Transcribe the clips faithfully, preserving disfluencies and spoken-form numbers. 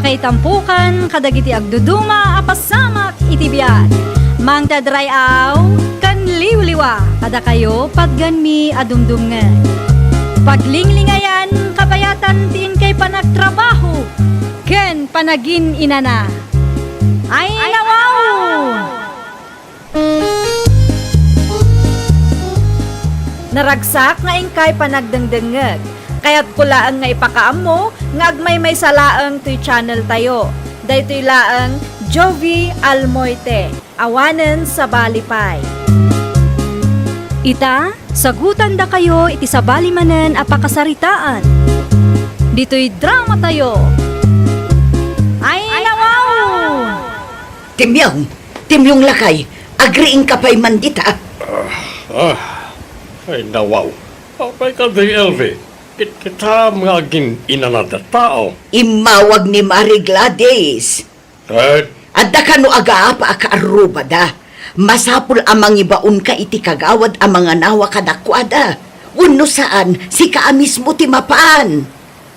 Kaitampukan kadagiti agduduma a pasamak iti biag. Mangted ray-aw ken liwliwa kadakayo patganmi a dumdumngeg. Paglinglingayan kabayatan ti inkay panagtrabaho ken panagin-inana. Ay, nawaw! Naragsak nga inkay panagdengdengngeg. Kayatko laeng nga ipakaammo nga agmaymaysa laeng toy channel tayo. Daytoy laeng Jovie Almoite, awanen sabali pay. Ita, sagutandakayo iti sabali manen a pakasaritaan. Ditoy drama tayo. Ay, nawaw! Timyong! Timyong lakay! Agriingka pay man dita! Ah, ah. Ay, nawaw. Apay kadi, Elvi? Kitkitam nga agin-inana ti tao. Immawag ni Mari Gladys. Ket? Adda kano agaapa a kaarrubada. Masapul a mangibaonka iti kagawad a manganawa kadakuada. Wenno saan, sika a mismo ti mapan.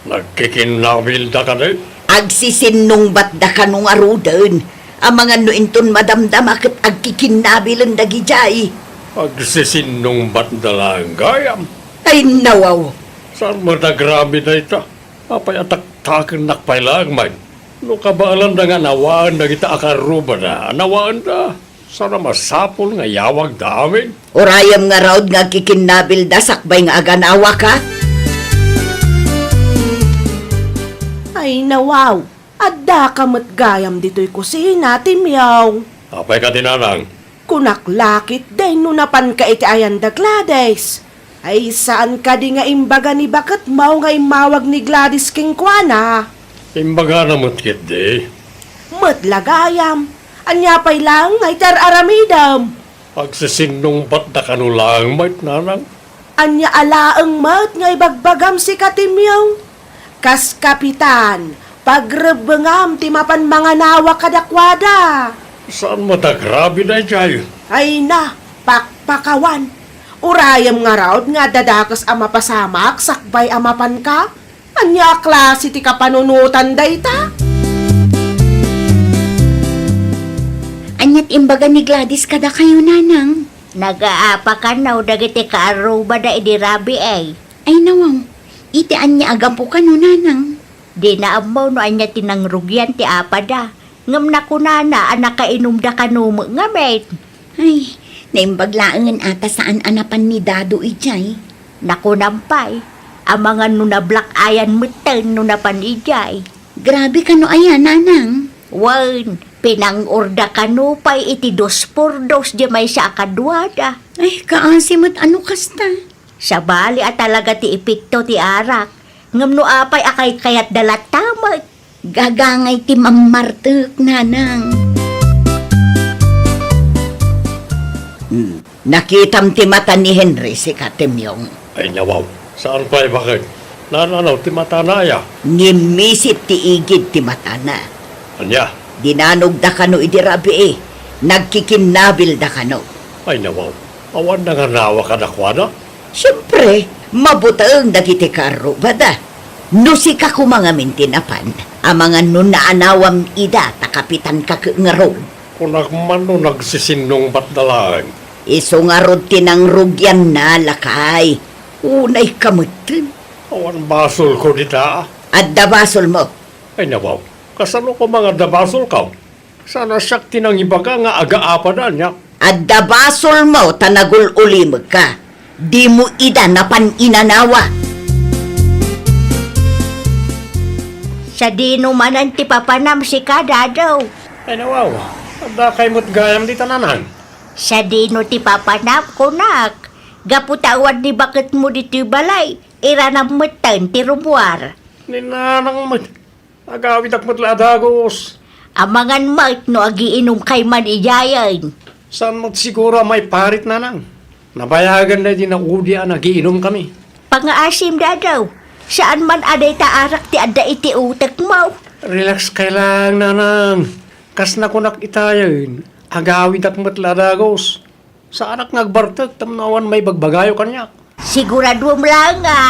Nagkikinnabilda kadi? Agsisinnungbatda kano ngaruden. Amangan no inton madamdama ket agkikinnabilen dagidiay. Agsisinnungbatda laeng gayam. Ay, nawaw! Saan met a grabe dayta? Apay a taktakennak pay laeng met? No kabaelanda nga nawaen dagita a kaarrubada, nawaenda. Saan a masapul nga iyawagda amin? Urayem ngarud nga agkikinnabilda sakbay nga aganawaka? Ay, nawaw! Addaka met gayam ditoy kusina, Timyong. Apay kadi, nanang? Kunak la ketdi no napanka iti ayan da Gladys. Ay, saan kadi nga imbaga ni baketmo nga immawag ni Gladys kenkuana? Imbagana met ketdi. Met la gayam, ania pay laeng nga iti ar-aramidem? Agsisinnungbatda kano laeng met, nanang. Ania a laeng met nga ibagbagam, sika, Timyong? Kas kapitan, pagrebbengam ti mapan manganawa kadakuada. Saan met a grabe daydiay? Ay na, pakpakawan. Urayem ngarud nga adda dakes a mapasamak sakbay a mapanka? Ania a klase ti kapanunotan dayta? Ania ti imbaga ni Gladys kadakayo, nanang? Nagaapa kano dagiti kaarrubada idi rabii, ay? Ay, nawaw, iti ania a gapu kano, nanang? Dina ammo no ania ti nangrugian ti apada, ngem nakunana a nakainumda kano met ngamin. Ay, naimbag laengen a ta saan a napan ni Dado idiay. Nakunam pay, amangan no nablak-ayan metten no napan idiay. Grabe kano aya, nanang? Wen, pinang-orda kano pay iti dos por dos diay maysa a kaduada. Ay, kaasi met a no kasta. Sabali a talaga ti epekto ti arak, ngem no apay a kaykayatda latta met? Gagangay ti mammartek, nanang. Hmm. Nakitam ti mata ni Henry, sika, Timyong? Ay, nawaw. Saan pay baket? Nananaw ti matana aya? Ngimmisit ti igid ti matana. Ania? Dinanogda kano idi rabii. Nagkikinnabilda kano. Ay, nawaw. Awan nanganawa kadakuada? Siempre, mabuteng dagiti kaarrubada. No sika koma ngamin ti napan, amangan no naanawam ida ta kapitanka ket ngarud. Kunak man no nagsisinnungbatda laeng. Isu ngarud ti nangrugianna, lakay. Unayka metten. Awan basolko dita. Adda basolmo. Ay, nawaw. Kasano koma nga adda basolko? Saan a siak ti nangibaga nga agaapada, ania? Adda basolmo ta nagul-ulimekka. Dimo ida napan inanawa. Sadino manen ti papanam, sika, Dado? Ay, nawaw. Addakay met gayam dita, nanang. Sadino ti papanam, kunak? Gapu ta awan ni baketmo ditoy balay, iranam metten ti rumuar. Ni nanang met. Agawidak met la a dagus. Amangan met no agiinumkay man idiayen. Saan met siguro a maiparit, nanang? Nabayagan daydi naudi a nagiinumkami. Pangaasim, Dado. Saan man a dayta arak ti adda iti utekmo. Relax kay lang, nanang. Kas nakunak itayen, agawidak met la a dagus. Saanak nga agbartek tapno awan maibagbagayo kaniak. Siguraduem laeng a.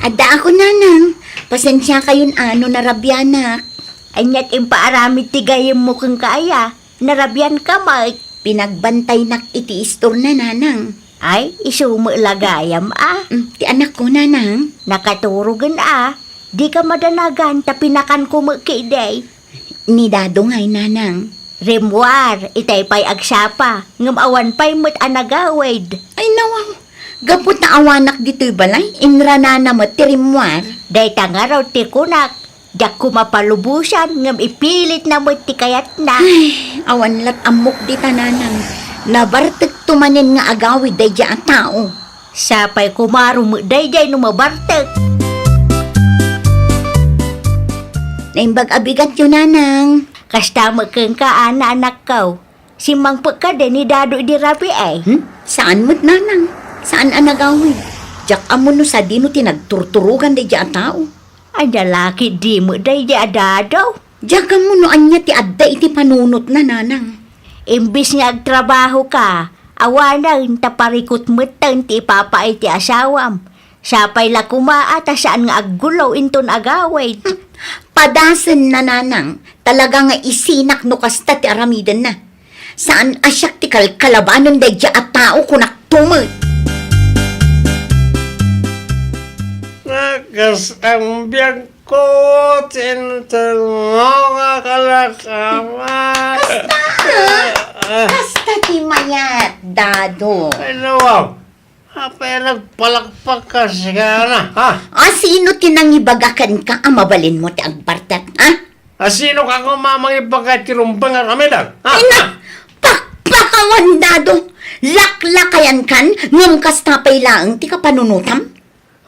Adda ako, nanang. Pasensiakayon a no narabianak. Aniat impaaramid ti gayyemmo kenka aya? Narabianka met. Pinagbantaynak iti istorna, nanang. Ay, isu met la gayam a. Mm, ti anakko, nanang. Nakaturogen a. Dika madanagan ta pinakanko met ketdi. Ni Dado ngay, nanang. Rimmuar, itay pay agsapa, ngem awan pay met a nagawid. Ay, nawaw. Gapu ta awanak ditoy balay, inranana met ti rimmuar. Dayta ngarud ti kunak, diak koma palubosan, ngem ipilitna met ti kayatna. Ay, awan lat ammok dita, nanang. Nabartekto manen nga agawid daydiay a tao. Sapay koma met daydiay no mabartek. Naimbag a bigatyo, nanang. Kasta met kenka, Ana, anakko. Simmangpet kadi ni Dado idi rabii? Hmm? Saan met, nanang. Saan a nagawid. Diak ammo no sadino ti nagturturogan daydiay a tao. Ania la ketdi met daydiay a Dado? Diak ammo no ania ti adda iti panunotna, nanang. Imbes nga agtrabahoka, awanen ta parikut metten ti ipapaay ti asawam. Sapay la koma a ta saan nga aggulo inton agawid. Padasenna, nanang. Talaga nga isinak no kasta ti aramidenna. Saan a siak ti kalkalabanen daydiay a tao, kunakto met. Nakas ang biag ko, tinterno nga kalakaman. Kasta, ha? Ah. Kasta ti mayat, Dado. Ay, nawaw. Apay nagpalakpak ka, sigana, ha? A, sino ti nangibaga kenka a mabalinmo ti agbartek, ha? A, sino ka koma mangibaga ti rumbeng a aramidem, ha? Ay, na, pakpakawan, Dado. Laklakayankan, ngem kasta pay laeng ti kapanunotam.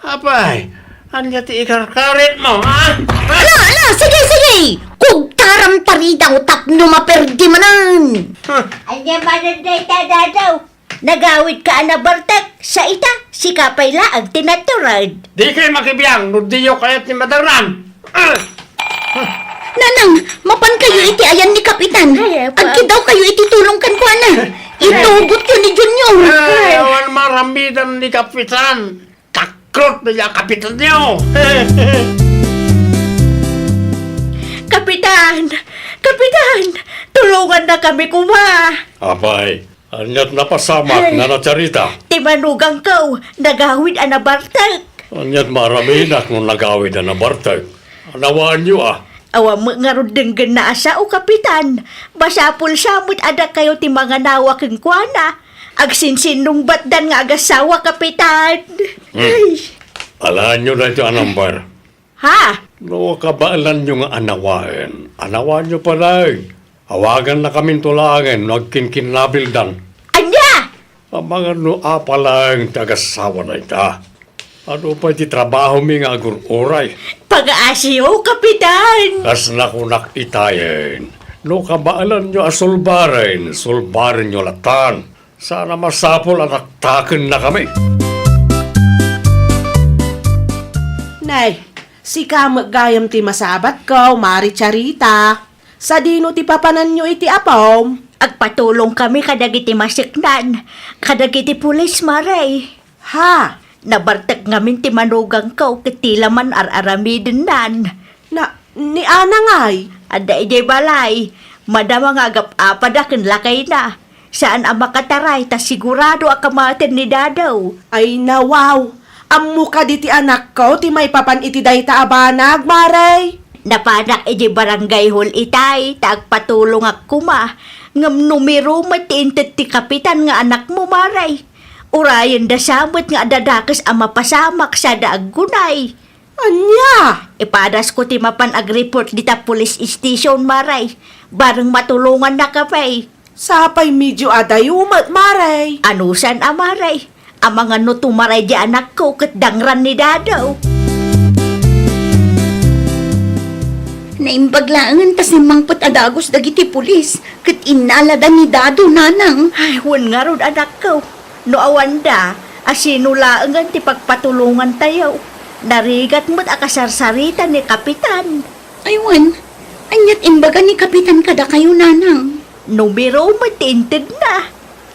Apay, ania ti ikarkaritmo, ha? Ha? Ala, ala, sige, sige! Kugtaram ta ridaw tapno maperdi manen! Ha? Ania manen dayta, Dado? Nagawidka a nabartek, sa ita, sika pay laeng ti natured. Dikay makibiang no diyo kayat ti madangran. Ah! Nanang, mapankayo iti ayan ni Kapitan. Ay, apa. Agkidawkayo iti tulong kenkuana. Itugotyo ni Junior. Ay, awan maramidan ni Kapitan. Takrot na niya, Kapitan niyo. Kapitan! Kapitan! Tulongannakami koma! Apay, aniat napasamak, Nana Charita? Ti manugangko, nagawid a nabartek. Aniat maaraminak no nagawid a nabartek? Anawaanyo a. Awan met ngarud denggenna a sao, Kapitan. Masapul sa met a dakayo ti manganawa kenkuana. Agsinsinnungbatdan nga agasawa, Kapitan. Hmm. Ay. Alaenyo daytoy a number. Ha? No kabaelanyo nga anawaen, anawaenyo pay laeng. Awagannakaminto laengen no agkinkinnabildan. Ania? Amangan no apa laeng ti agasawa dayta. Adu pay ti trabahomi nga agur-uray? Pagaasiyo, Kapitan! Kas nakunak itayen, no kabaelanyo a sulbaren, sulbarenyo latan. Saan a masapul a taktakennakami. Nay, sika met gayam ti masabatko, Mari Charita. Sadino ti papananyo iti apom? Agpatulongkami kadagiti maseknan, kadagiti pulis, Mari. Ha? Nabartek ngamin ti manugangko ket ti la man ar-aramidennan. Na, ni Ana ngay? Adda idiay balay. Madama nga agap-apada ken lakayna. Saan a makataray ta sigurado a kamaten ni Dado. Ay, nawaw! Ammo kadi ti anakko ti maipapan iti dayta a banag, Mari? Napanak idiay barangay hall itay ta agpatulongak koma. Ngem numero met ti inted ti kapitan nga anakmo, Mari. Urayenda sa met nga adda dakes a mapasamak sada aggunay. Ania? Ipadasko ti mapan agreport dita police station, Mari. Bareng matulongannakami. Sapay medio adayo met, Mari. Anusan a, Mari? Amangan no tumaray di anakko ket dangran ni Dado. Naimbag laengen ta simmangpet a dagus dagiti pulis ket innalada ni Dado, nanang. Ay, wen ngarud, anakko. No awanda, asino laengen ti pagpatulongantayo? Narigat met a kasarsarita ni Kapitan. Ay wen, aniat imbaga ni Kapitan kadakayo, nanang? Numero met ti intedna.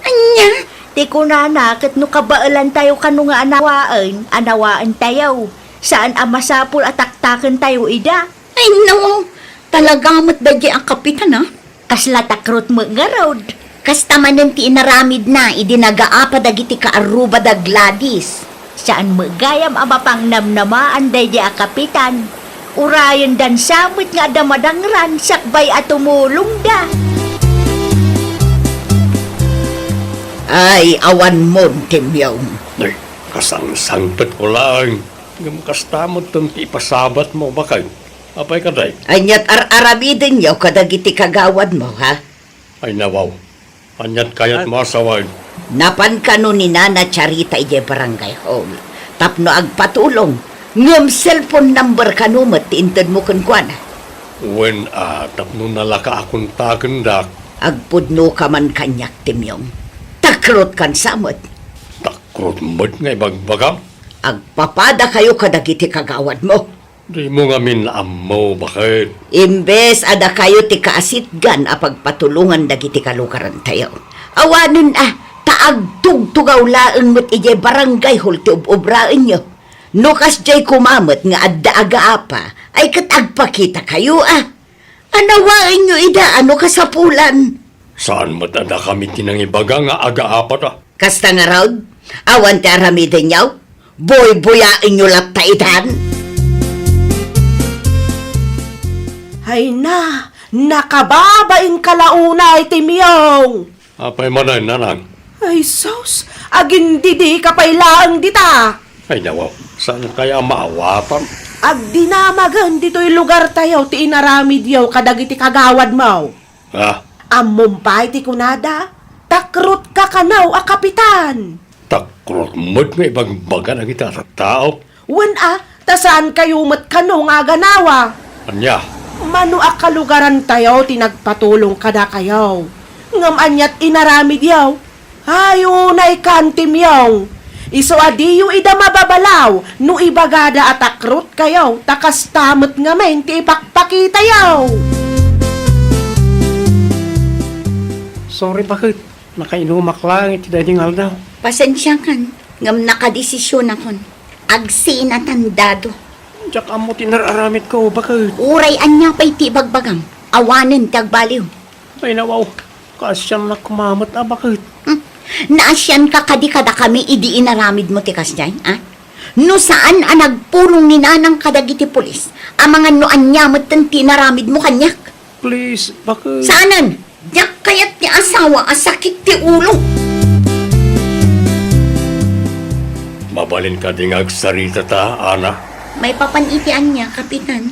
Ania? Ti kunana ket no kabaelantayo kano nga anawaen, anawaentayo. Saan a masapul a taktakentayo ida. Ay, no. Talaga met daydiay a kapitan, a. Kasla takrot met ngarud. Kasta manen ti inaramidna idi nagaapa dagiti kaarruba da Gladys. Saan met gayam a mapangnamnamaan daydiay a kapitan. Urayendan sa met nga adda madangran sakbay a tumulongda. Ay, awanmon, Timyong. Ay, kasangsangpetko laeng. Ngem kasta met ti ipasabatmo, baket. Apay kadi? Aniat ar-aramidenyo kadagiti kagawadmo, ha? Ay, nawaw. Aniat kayatmo a sawen? Napan kano ni Nana Charita idiay barangay hall tapno agpatulong, ngem cellphone number kano met ti intedmo kenkuana? Wen a, tapno nalaka a kontakendak. Agpudnoka man kaniak, Timyong. Takrotkan sa met. Takrot met nga ibagbagam? Agpapadakayo kadagiti kagawadmo. Dimo ngamin ammo, baket. Imbes a dakayo ti kaasitgan a pagpatulongan dagiti kalugarantayo. Awanen a, ta agtugtugaw laeng met idiay barangay hall ti ub-ubraenyo. No kasdiay koma met nga adda agaapa, ay ket agpakitakayo a. Anawaenyo ida a no kasapulan. Saan met a dakami ti nangibaga nga agaapata. Kasta ngarud, awan ti aramidenyo? Buybuyaenyo latta itan? Ay na, nakababain ka la unay, Timyong! Apay manen, nanang? Ay sus, agindidi ka pay laeng dita! Ay nawaw, saan kaya maawatan? Agdinamagen ditoy lugartayo ti inaramidyo kadagiti kagawadmo. Ah? Ammom pay ti kunada, takrotka kano a kapitan. Takrot met nga ibagbaga dagiti a tattao. Wen a, ta saankayo met kano nga aganawa. Ania? Mano a kalugarantayo ti nagpatulong kadakayo. Ngem aniat inaramidyo? Ay, unay kan, Timyong. Isu a diyo ida mababalaw no ibagada a takrotkayo, ta kasta met ngamin ti ipakpakitayo. Sorry, baket. Nakainumak laeng iti daydi nga aldaw. Pasensiakan, ngem nakadesisionakon. Agsinatan dado. Diak ammo ti nar-aramidko, baket. Uray ania pay ti ibagbagam, awanen ti agbaliw. Ay, nawaw. Kaasiannak koma met a, baket. Hmm. Naasianka kadi kadakami idi inaramidmo ti kasdiay, a? No saan a nagpulong ni Nanang kadagiti pulis, amangan no ania metten ti inaramidmo kaniak. Please, baket. Saanen, diak kayat ti asawa a sakit ti ulo. Mabalin kadi nga agsarita ta, Ana? Maipapan iti ania, Kapitan?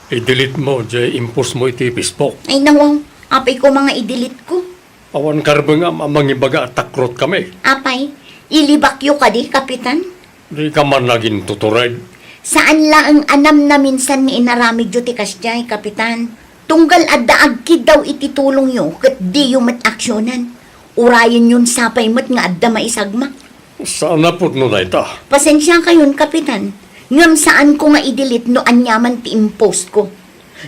I-delete mo diay impostmo iti Facebook. Ay, nawaw. Apay koma nga i-delete ko? Awan karbengam a mangibaga a takrotkami. Apay, ilibakyo kadi, Kapitan? Dika man nagintutured. Saan laeng a namnaminsan nga inaramidyo ti kasdiay, Kapitan. Tunggal adda agkiddaw iti tulongyo ket diyo met aksionan. Urayenyon sapay met nga adda maisagmak. Saan a pudno dayta? Pasensiakayon, Kapitan, ngem saanko nga i-delete no aniaman ti impostko.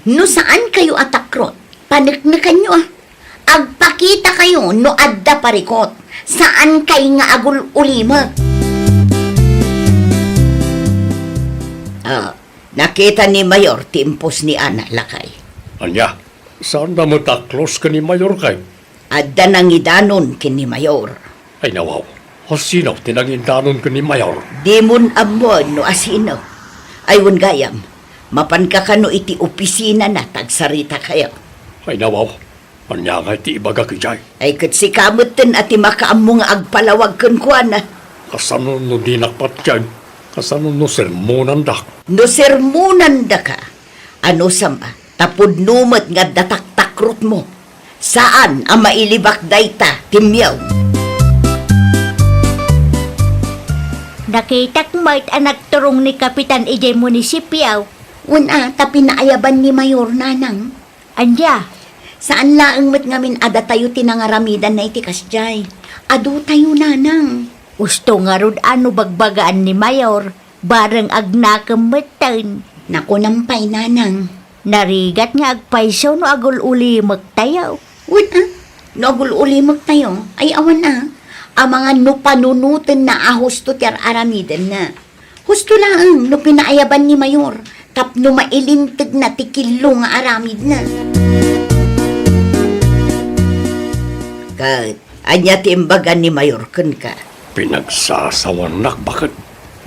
No saankayo a takrot, paneknekanyo a. Agpakitakayo no adda parikut. Saankay nga agul-ulimek. Ah, nakita ni Mayor ti impost ni Ana, lakay. Ania? Saanda met a close ken ni Mayor kay? Adda nangidanon ken ni Mayor. Ay, nawaw. Asino ti nangidanon ken ni Mayor? Dimon ammoen no asino. Ay, wen gayam, mapanka kano iti opisinana ta agsaritakayo. Ay, nawaw. Ania ngay ti ibagak idiay? Ay, ket sika metten a ti makaammo nga agpalawag kenkuana. Kasano no dinak patien? Kasano no sermonandak? No sermonandaka, anusam a, ta pudno met nga adda taktakrotmo. Saan a mailibak dayta, Timyong. Nakitak met a nagturong ni Kapitan idiay munisipio. Wen a, ta pinaayaban ni Mayor, Nanang. Ania? Saan laeng met ngamin a datayo ti nangaramidanna iti kasdiay. Adotayo, Nanang. Usto ngarud a no bagbagaan ni Mayor, bareng agnakem metten. Nakunam pay, Nanang. Narigat nga agpayso no agul-ulimektayo. Wen a, no agul-ulimektayo, ay awan a. Amangan no panunotenna a husto ti ar-aramidenna. Husto laeng no pinaayaban ni Mayor tapno mailintegna ti killo nga aramidna. Ket ania ti imbaga ni Mayor kenka? Pinagsasawannak, baket.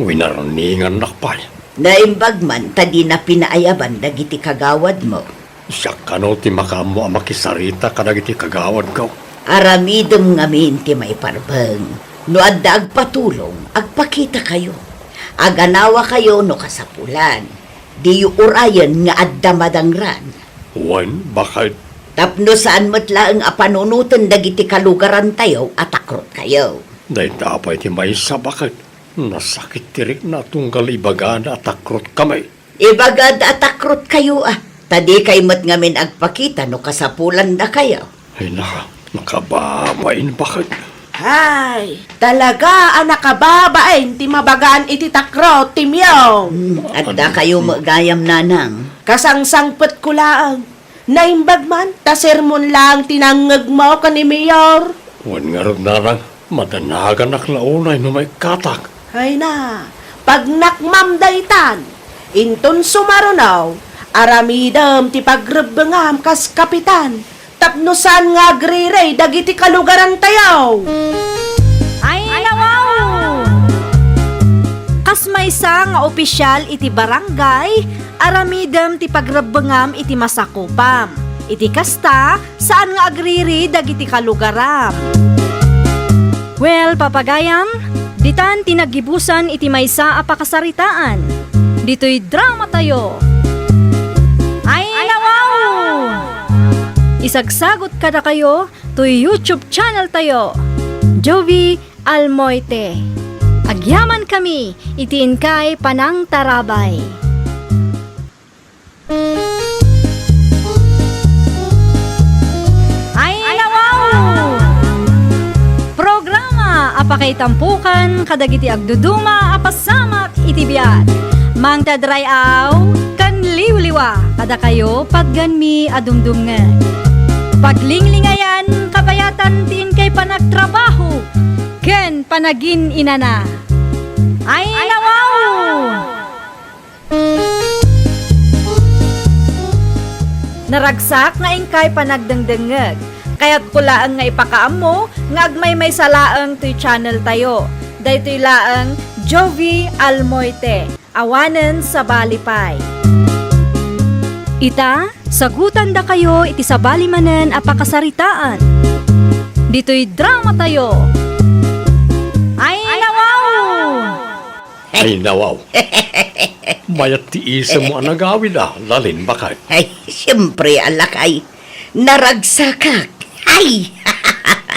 Winarningannak pay. Naimbag man ta dina pinaayaban dagiti kagawadmo. Siak kano ti makaammo a makisarita kadagiti kagawadko? Aramidem ngamin ti maiparbeng. No adda agpatulong, agpakitakayo. Aganawakayo no kasapulan. Diyo urayen nga adda madangran. Wen, baket. Tapno saan met laeng a panunoten dagiti kalugarantayo a takrotkayo. Dayta pay ti maysa, baket. Nasakit ti rikna tunggal ibagada a takrotkami. Ibagada a takrotkayo, a. Ta dikay met ngamin agpakita no kasapulandakayo. Ay, naka-, nakababain, baket. Ay, talaga a nakababain ti mabagaan iti takrot ti Mayor. Hmm, adda kayo met gayam, Nanang. Kasangsangpetko laeng. Naimbag man, ta sermon laeng ti nangngegmo ken ni Mayor. Wen ngarud, Nanang, madanaganak la unay no maikkatak. Ay na, pagnakmam daytan. Inton sumaruno, aramidem ti pagrebbengam kas kapitan, tapno saan nga agriri dagiti kalugarantayo. Ay, nawaw! Kas maysa nga opisyal iti barangay, aramidem ti pagrebbengam iti masakupam. Iti kasta, saan nga agriri dagiti kalugaram. Well, papagayam, ditan ti naggibusan iti maysa a pakasaritaan. Ditoy dramatayo. Ay, nawaw! Isagsagot kadakayo toy YouTube channel tayo, Jovi Almoite. Agyamankami iti inkay panangtarabay. Ay, nawaw! Programa a pakaitampokan kadagiti agduduma a pasamak iti biag. Mangted ray-aw ken liwliwa kadakayo patgenmi a dumdumngeg. Paglinglingayan, kabayatan ti inkay panagtrabaho ken panagin-inana. Ay, nawaw! Naragsak nga inkay panagdengdengngeg. Kayatko laeng nga ipakaammo nga agmaymaysa laeng toy channel tayo. Daytoy laeng Jovi Almoite, awanen sabali pay. Ita, sagutandakayo iti sabali manen a pakasaritaan. Ditoy dramatayo. Ay, nawaw! Ay, nawaw. Mayat ti isemmo a nagawid, a, Lalin, baket. Ay, siempre, a, lakay. Naragsakak. Ay!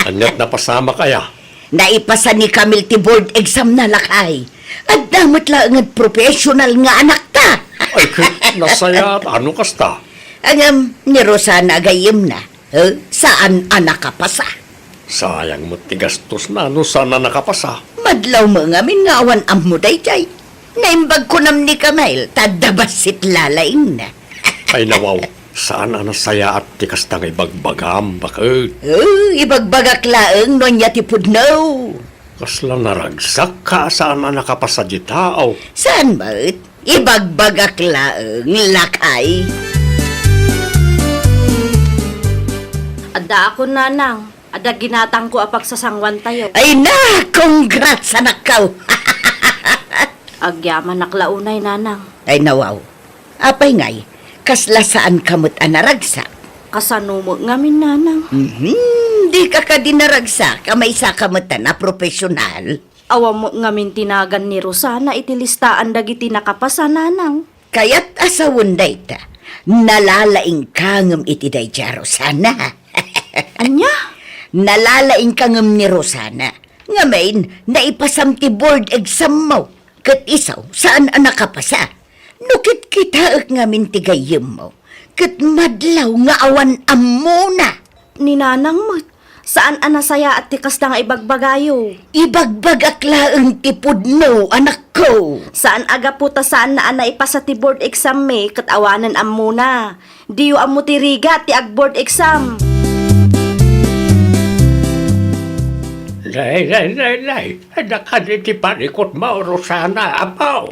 Ania ti napasamak aya? Naipasa ni Camille ti board exam na, lakay. Adda met laeng a professional nga anakta. Ay, ket nasayaat, a, no kasta. Ngem, ni Rosana a gayyemna. Eh, saan a nakapasa? Sayang met ti gastosna no saan a nakapasa. Madlaw met ngamin nga awan ammo daydiay. Naimbag kunam ni Camille, ta adda bassit lalaingna. Ay, nawaw, saan a nasayaat ti kasta nga ibagbagam, baket. Eh, ibagbagak laeng no ania ti pudno. Kasla naragsakka a saan a nakapasa dita, aw? Saan met? Ibagbagak laeng, lakay. Addaakon, Nanang. Adda ginatangko a pagsasanguantayo. Ay na, congrats, anakko! Agyamanak la unay, Nanang. Ay, nawaw. Apay ngay, kasla saanka met a naragsak? Kasano met ngamin, Nanang? Mhm, dika kadi naragsak a maysaka met a profesional? Awan met ngamin ti nagan ni Rosana iti listaan dagiti nakapasa, Nanang. Kayat a sawen dayta, nalalaingka ngem iti daydiay a Rosana. Ania? Nalalaingka ngem ni Rosana. Ngamin, naipasam ti board exam mo. Ket isu, saan a nakapasa. No kitkitaek ngamin ti gayyemmo, ket madlaw nga awan ammona. Ni Nanang met, saan a nasayaat ti kasta nga ibagbagayo. Ibagbagak laeng ti pudno, anakko. Saan a gapu ta saanna a naipasa ti board exam mi ket awanen ammona. Diyo ammo ti rigat ti ag-board exam. Nay, nay, nay, nay. Adda kadi ti parikutmo, Rosana, apo.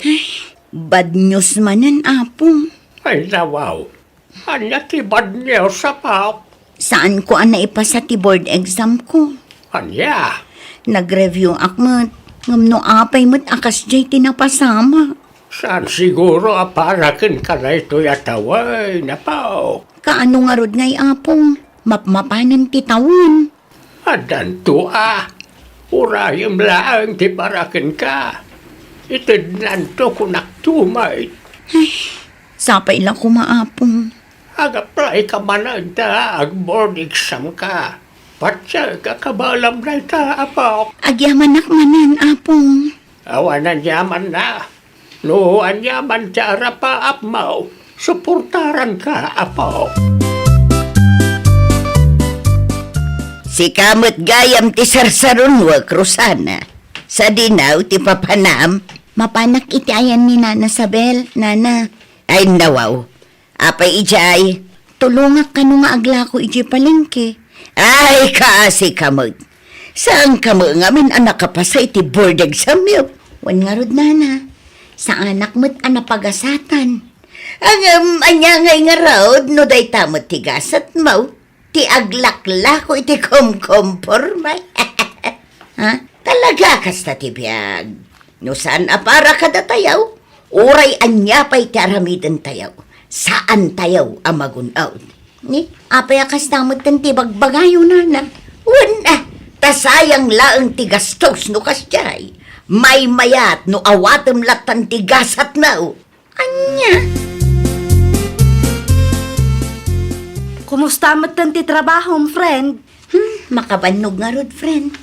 Bad news manen, Apo. Ay, nawaw. Ania ti bad news, apo? Saanko a naipasa ti board exam ko. Ania? Nag-review ak met, ngem no apay met a kasdiay ti napasama. Saan siguro a para kenka daytoy a tawen, apo? Kaano ngarud ngay, Apo? Mapmapanen ti tawen. Addanto a, urayem laeng ti para kenka. Itednanto kunakto met. Ay, sapay la koma, Apo. Ag-apply ka manen ta ag-board exam ka. Patiek a kabaelam dayta, apo. Agyamanak manen, Apo. Awan aniamanna. No aniaman ti arapaapmo, suportaranka, apo. Sika met gayam ti sarsarunuek, Rosana. Sadino ti papanam? Mapanak iti ayan ni Nana Sabel, Nana. Ay, nawaw. Apay idiay? Tulongak kano nga aglako idiay palengke. Ay, kaasi ka met. Saan ka met ngamin a nakapasa iti board exam yo? Wen ngarud, Nana. Saanak met a napagasatan. Ngem, ania ngay ngarud no dayta met ti gasatmo? Ti aglaklako iti komkomporme. Ha? Talaga kasta ti biag. No saan a para kadatayo, uray ania pay ti aramidentayo, saantayo a magun-od. Ni, apay a kasta metten ti bagbagayo, Nana? Wen, a, ta sayang laeng ti gastos no kasdiay. Maymayat no awatem lattan ti gasatmo. Ania? Kumusta metten ti trabahom, friend? Hmm, makabannog ngarud, friend.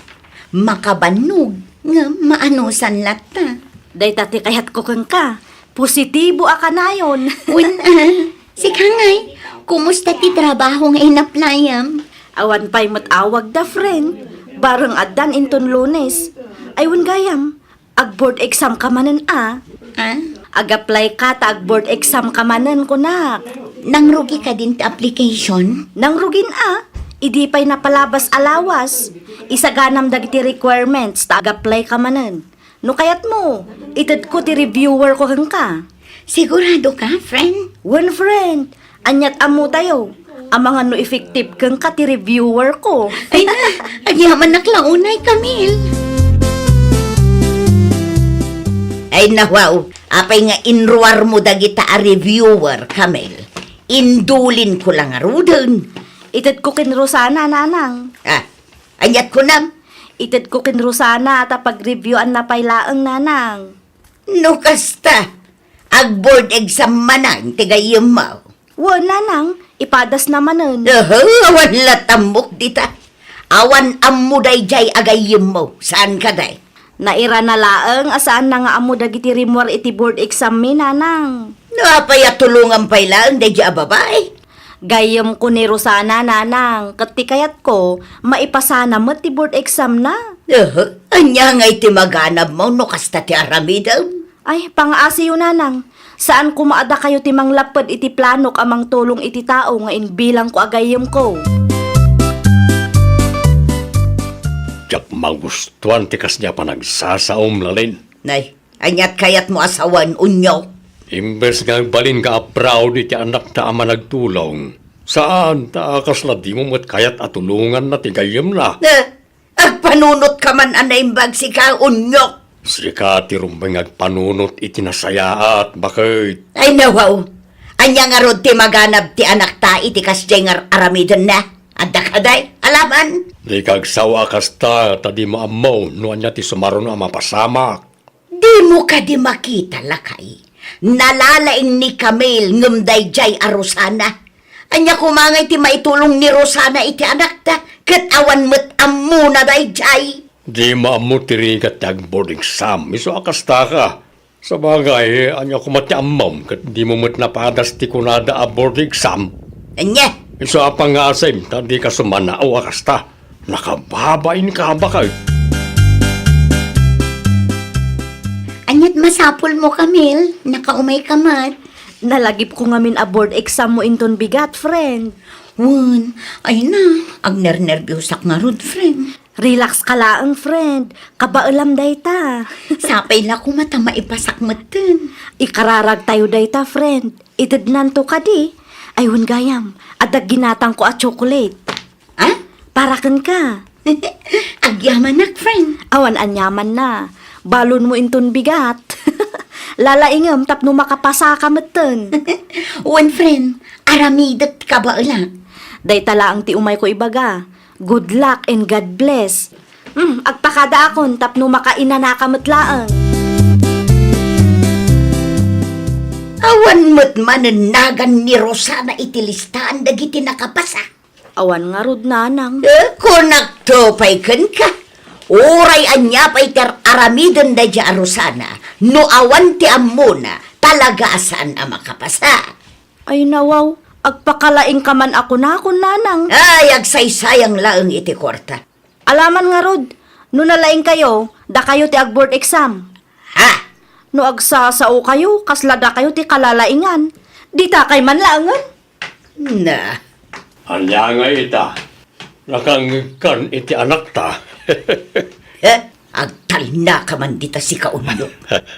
Makabannog, ngem maanusan latta. Dayta ti kayatko kenka. Positibo a kanayon. Wen, a, sika ngay, kumusta ti trabaho nga inaplayam? Awan pay met awagda, friend. Bareng addan inton Lunes. Ay, wen gayam, ag-board exam ka manen a. Ha? Ag-apply ka ta ag-board exam ka manen, kunak. Nangrugi kadin ti application? Nangrugin a. Idi pay napalabas a lawas, isaganam dagiti requirements ta ag-apply ka manen. No kayatmo, itedko ti reviewer ko kenka. Sigurado ka, friend? Wen, friend. Aniat ammotayo? Amangan no effective kenka ti reviewer ko. Ay na, agyamanak la unay, Camille. Ay na, wow. Apay nga inruarmo dagita a reviewer, Camille? Indulinko la ngaruden. Itedko ken Rosana, Nanang. Ah, aniat kunam? Itedko ken Rosana ta pagreviewanna pay laeng, Nanang. No kasta, ag-board exam manen ti gayyemmo? Wen, Nanang, ipadasna manen. Aha, awan la tammok dita. Awan ammo daydiay a gayyemmo. Saan kadi? Nairana laeng a saanna nga ammo dagiti rimmuar iti board exam mi, Nanang. No apay a tulongam pay laeng daydiay a babai? Gayyemko ni Rosana, Nanang, ket ti kayatko, maipasana met ti board exam na. Aha, ania ngay ti maganabmo no kasta ti aramidem? Ay, pangaasiyo, Nanang. Saan koma a dakayo ti manglapped iti planok a mangtulong iti tao nga imbilangko a gayyemko. Diak magustuan ti kasdi a panagsasaom, Lalin. Nay, aniat kayatmo a sawen, Onyok? Imbes nga agbalinka a proud iti anakta a managtulong, saan ta kasla dimo met kayat a tulonganna ti gayyemna? Eh, agpanunotka man a naimbag sika, Onyok. Sika ti rumbeng nga agpanunot iti nasayaat, baket. Ay, nawaw. Ania ngarud ti maganab ti anakta iti kasdiay nga ar-, aramidenna? Adda kadi? Alaman? Dika agsao a kasta, ta dimo ammo no ania ti sumaruno a mapasamak. Dimo kadi makita, lakay? Nalalaing ni Camille ngem daydiay a Rosana. Ania koma ngay ti maitulong ni Rosana iti anakta, ket awan met ammona daydiay? Dimo ammo ti rigat ti ag-board exam, isu a kastaka. Sabagay, ania koma ti ammom, ket dimo met napadas ti kunada a board exam? Ania? Isu a pangasim, ta dika sumanao a kasta. Nakababain ka, baket. Aniat masapulmo, Camille? Nakaumay ka met. Nalagipko ngamin a board exam mo inton bigat, friend. Wen, ay na, agnernerbiosak ngarud, friend. Relax ka laeng, friend. Kabaelam dayta. Sapay la koma ta maipasak metten. Ikararagtayo dayta, friend. Itednanto kadi. Ay, wen gayam, adda ginatangko a chocolate. Ah? Para kenka. Agyamanak, friend. Awan aniamanna. Balonmo inton bigat. Lalaingem tapno makapasaka metten. Wen, friend, aramidek ti kabaelak. Dayta laeng ti umayko ibaga. Good luck and God bless. Hmm, agpakadaakon tapno makainanaka met laeng. Awan met manen nagan ni Rosana iti listaan dagiti nakapasa. Awan ngarud, nanang. Eh, kunakto pay kenka. Uray ania pay ti ar-aramiden daydiay a Rosana, no awan ti ammona, talaga a saan a makapasa. Ay nawaw, agpakalaingka man a kunakon, nanang. Ay, agsaysayang laeng iti kuarta. Alaman ngarud, no nalaingkayo, dakayo ti ag-board exam. Ha? No agsasaokayo, kasla dakayo ti kalalaingan. Ditakay man laengen. Na. Ania ngay ita? Nakangngegkan iti anakta. Eh, agtalnaka man dita sika, Unyok.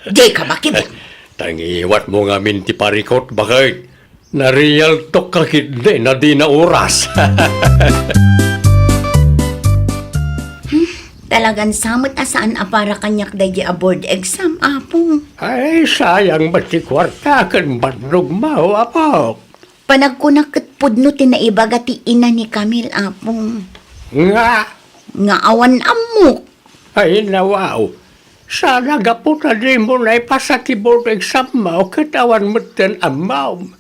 Dika makibiang. Tangiwatmo ngamin ti parikut, baket. Narialtok ka ketdi, nadina oras. Hmm, talagan sa met a saan a para kaniak daydiay a board exam, Apo. Ay, sayang met ti kuarta ken bannogmo, Apo. Panagkunak ket pudno ti naibaga ti ina ni Camille, Apo. Nga? Nga awan ammok. Ay, nawaw. Saan a gapu ta dimo naipasa ti board exam mo ket awan metten ammom.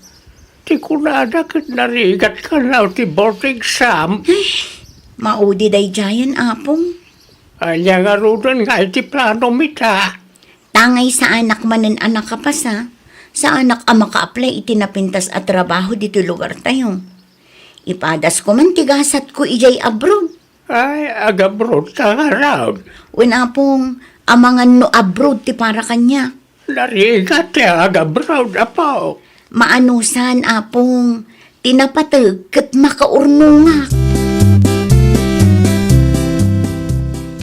Ti kunada ket narigat kano ti board exam. Ay, maudi daydiayen, Apo. Ania ngaruden nga iti planom ita? Tangay saanak manen a nakapasa, saanak a maka-apply iti napintas a trabaho ditoy lugartayo. Ipadasko man ti gasatko idiay abroad. Ay, ag-abroad ka ngarud? Wen, Apong, amangan no abroad ti para kaniak. Narigat ti ag-abroad, Apo. Maanusan, Apong, ti napateg ket makaurnongak.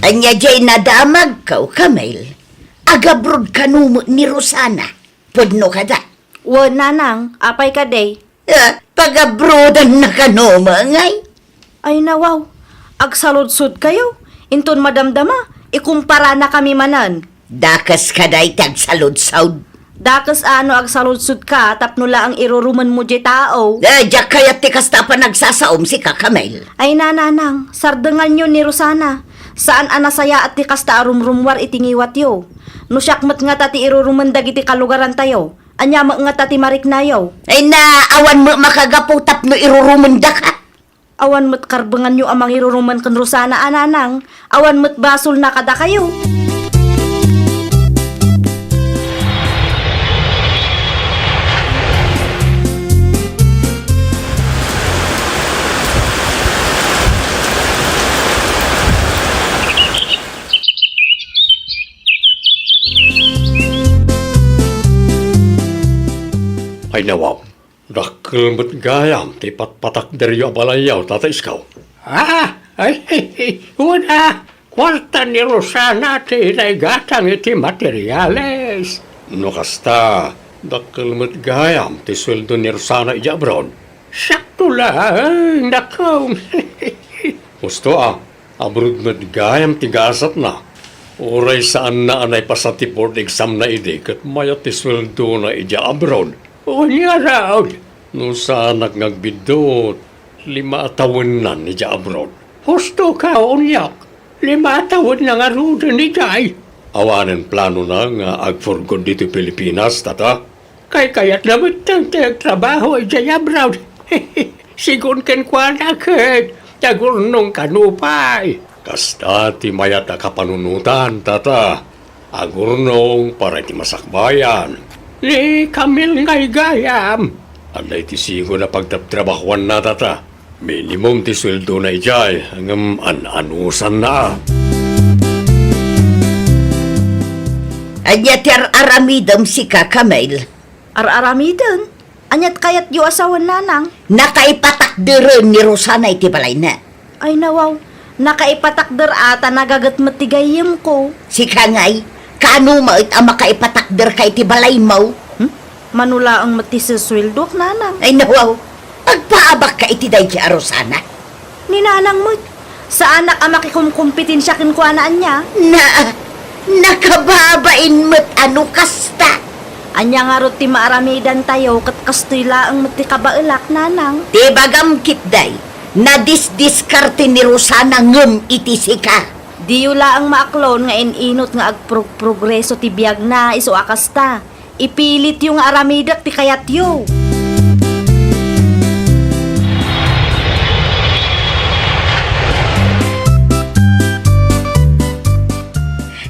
Ania diay nadamagko, Camille? Ag-abroad kano met ni Rosana? Pudno kada? Wen, nanang, apay kadi? Eh, pag-abroadanna kano, ngay? Ay, nawaw. Agsaludsodkayo. Inton madamdama, ikumparanakami manen. Dakes kada iti agsaludsod. Dakes a no agsaludsodka tapno laeng irurumenmo diay tao. Eh, diak kayat ti kasta a panagsasaom, sika, Camille. Ay, nanang, sardenganyo ni Rosana. Saan a nasayaat ti kasta a rumrummuar iti ngiwatyo. No siak met ngata ti irurumen dagiti kalugarantayo, ania met ngata ti mariknayo? Ay na, awan met makagapu tapno irurumendaka. Awan met karbenganyo a mangirurumen ken Rosana a nanang, awan met basolna kadakayo. Ay, nawaw, dakkel met gayam ti patpatakderyo a balayyo, Tata Iskaw. Ah, ay, wen a, kuarta ni Rosana ti naigatang iti materiales. No kasta, dakkel met gayam ti sueldo ni Rosana idiay abroad. Sakto laeng, dakkel. Husto a, abroad met gayam ti gasatna. Uray saanna a naipasa ti board examna idi ket mayat ti sueldona idiay abroad. Wen ngarud, no saanak nga agbiddut, lima a tawennan idiay abroad. Husto ka, Unyok. Lima a tawenna ngaruden idiay. Awanen planona nga agpurgod ditoy Pilipinas, Tata. Kaykayatna metten ti agtrabaho idiay abroad. Sigun kenkuana ket, agurnong kano pay. Kasta ti mayat a kapanunotan, Tata. Agurnong para iti masakbayan. Ni Camille ngay gayam. Adda iti sigun a pagtrabtrabahoanna, Tata. Minimum ti sueldona idiay, ngem an-anusanna. Ania ti ar-aramidem, sika, Camille? Ar-aramiden? Aniat kayatyo a sawen, nanang? Nakaipatakderen ni Rosana iti balayna. Ay, nawaw. Nakaipatakder a ta nagaget met ti gayyemko. Sika ngay, kaano met a makaipatakderka iti balaymo? Hmm? Mano laeng met ti susueldoak, nanang. Ay, nawaw. Agpaabakka iti daydi a Rosana. Ni nanang met, saanak a makikumkumpetensya kenkuana ania? Na, nakababain met a no kasta. Ania ngarud ti maaramidantayo ket kastoy laeng met ti kabaelak, nanang? Ti bagam ketdi, nadisdiskarte ni Rosana ngem iti sika. Diyo laeng maaklon nga in-inut nga agprog-progreso ti biagna isu a kasta. Ipilityo nga aramidek ti kayatyo.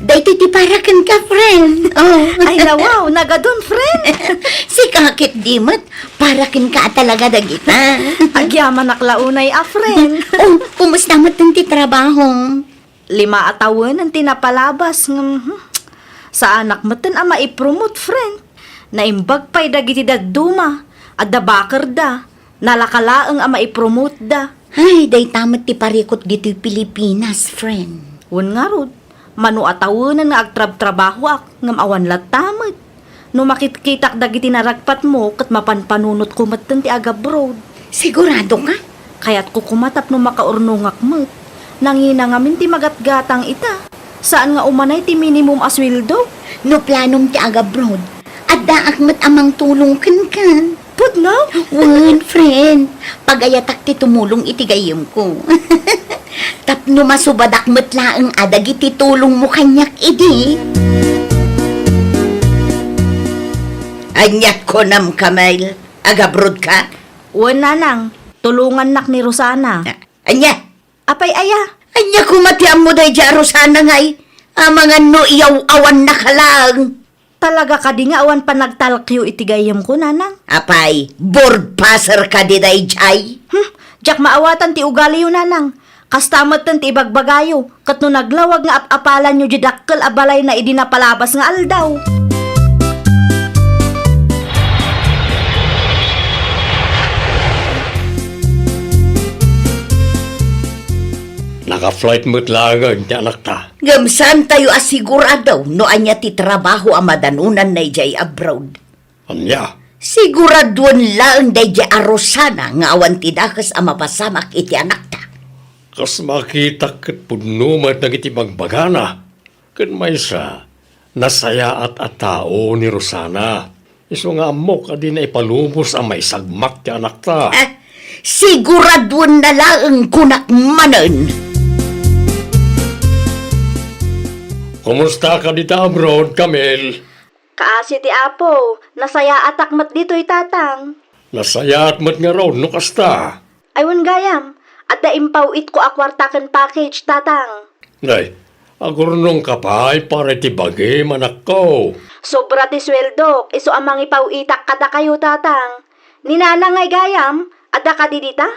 Daytoy ti para kenka, friend. Oh. Ay, nawaw, nagadun, friend. Sika ketdi met, para kenka a talaga dagita. Agyamanak la unay a friend. Oh, kumusta met ti trabaho? Lima a tawenen ti napalabas ngem, hmm, saanak metten a maipromot, friend. Naimbag pay dagiti dadduma, adda bakerda, nalaka laeng a maipromotda. Ay, dayta met ti parikut ditoy Pilipinas, friend. Wen ngarud, mano a tawenen nga agtrabtrabahoak ngem awan latta met. No makitkitak dagiti naragpatmo ket mapanpanunotko metten ti agabroad. Siguradoka? Kayatko koma tapno makaurnongak met. Nangina ngamin ti magatgatang ita. Saan nga umanay ti minimum a sueldo? No planom ti agabroad, addaak met a mangtulong kenka. Pudno? Wen, friend. Pagayatak ti tumulong iti gayyemko. Tapno masubadak met laeng a dagiti tulongmo kaniak idi. Aniat kunam, Camille? Agabroad ka? Wen, nanang. Tulongannak ni Rosana. A-, ania? Apay aya? Ania koma ti ammo daydi a Rosana ngay? Amangan no iyaw-awannaka laeng. Talaga kadi nga awan panagtalkyo iti gayyemko, nanang? Apay, board passer kadi daydiay? Hmm, diak maawatan ti ugaliyo, nanang. Kasta metten ti ibagbagayo, ket no naglawag nga ap-apalanyo diay dakkel a balayna idi napalabas nga aldaw. Naka-flight met laengen ti anakta. Ngem saantayo a sigurado no ania ti trabaho a madanonanna idiay abroad. Ania? Siguradoen laeng daydi a Rosana nga awan ti dakes a mapasamak iti anakta. Kas makitak ket pudno met dagiti bagbagana. Ken maysa, nasayaat a tao ni Rosana. Isu nga ammok a dina ipalubos a maisagmak ti anakta. Eh, siguradoenna laeng kunak manen. Kumusta ka dita abroad, Camille? Kaasi ti Apo, nasayaatak met ditoy, Tatang. Nasayaat met ngarud no kasta. Ay, wen gayam, adda impaw-itko a kuarta ken package, Tatang. Nay, agurnongka pay para iti bagim, anakko. Sobra ti sueldok, isu a mangipaw-itak kadakayo, Tatang. Ni Nanang ngay gayam, adda kadi dita?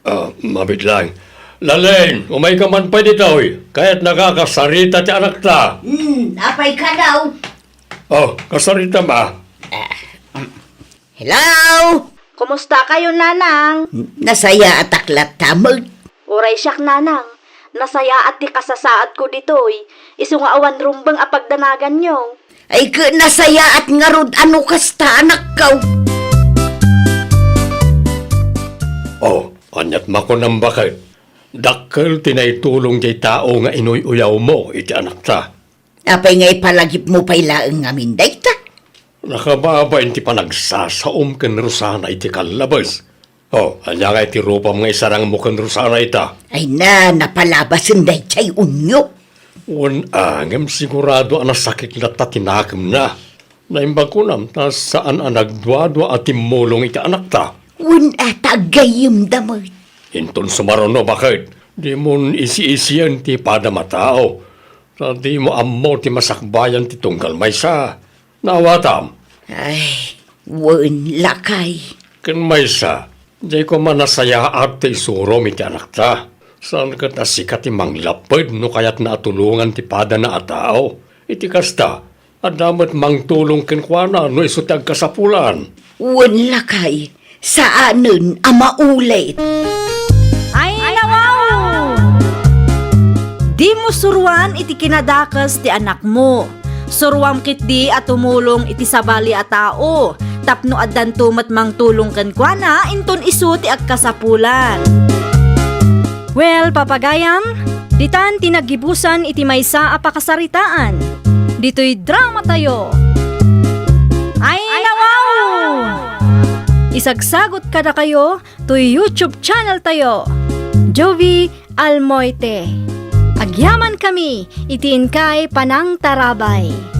Ah, mabiit laeng. Lalaine, umayka man pay ditoy. Kayatnaka a kasarita ti anakta. Hmm, apay ka daw? Oh, kasarita ma. Ah, um, hello? Kumusta kayo, Nanang? N-, nasayaatak latta met. Uray siak, Nanang. Nasayaat ti kasasaadko ditoy. Isu nga awan rumbeng a pagdanaganyo. Ay, ket nasayaat ngarud a no kasta, anakko. Oh, aniat makunam baket? Dakkel ti naitulong diay tao nga inuy-uyawmo iti anakta. Apay nga ipalagipmo pay laeng ngamin dayta? Nakababain ti panagsasaom ken Rosana iti kallabes. Oh, ania ngay ti rupam nga isarangmo ken Rosana ita? Ay na, napalabasen daydiay unyo. Wen, a, ngem sigurado a nasakit latta ti nakemna. Naimbag kunam ta saan a nagduadua a timmulong iti anakta. Wen, a, ta aggayyemda met. Inton sumaruno, baket, dimon isi-isien ti padam a tao, ta dimo ammo ti masakbayan ti tunggal maysa. Naawatam? Ay, wen, lakay. Ken maysa, diay koma nasayaat ti isurom iti anakta. Saan ket a sika ti manglapped no kayatna a tulongan ti padana a tao. Iti kasta, adda met mangtulong kenkuana no isu ti agkasapulan. Wen, lakay, saanen a maulit. Ay, nawaw! Suruan iti kinadakes ti anakmo. Suruam ketdi a tumulong iti sabali a tao, tapno addanto met mangtulong kenkuana inton isu ti agkasapulan. Well, papagayam, ditan ti naggibusan iti maysa a pakasaritaan. Ditoy dramatayo. Ay, nawaw! Isagsagot kadakayo toy YouTube channel tayo, Jovie Almoite. Agyamankami iti inkay panangtarabay.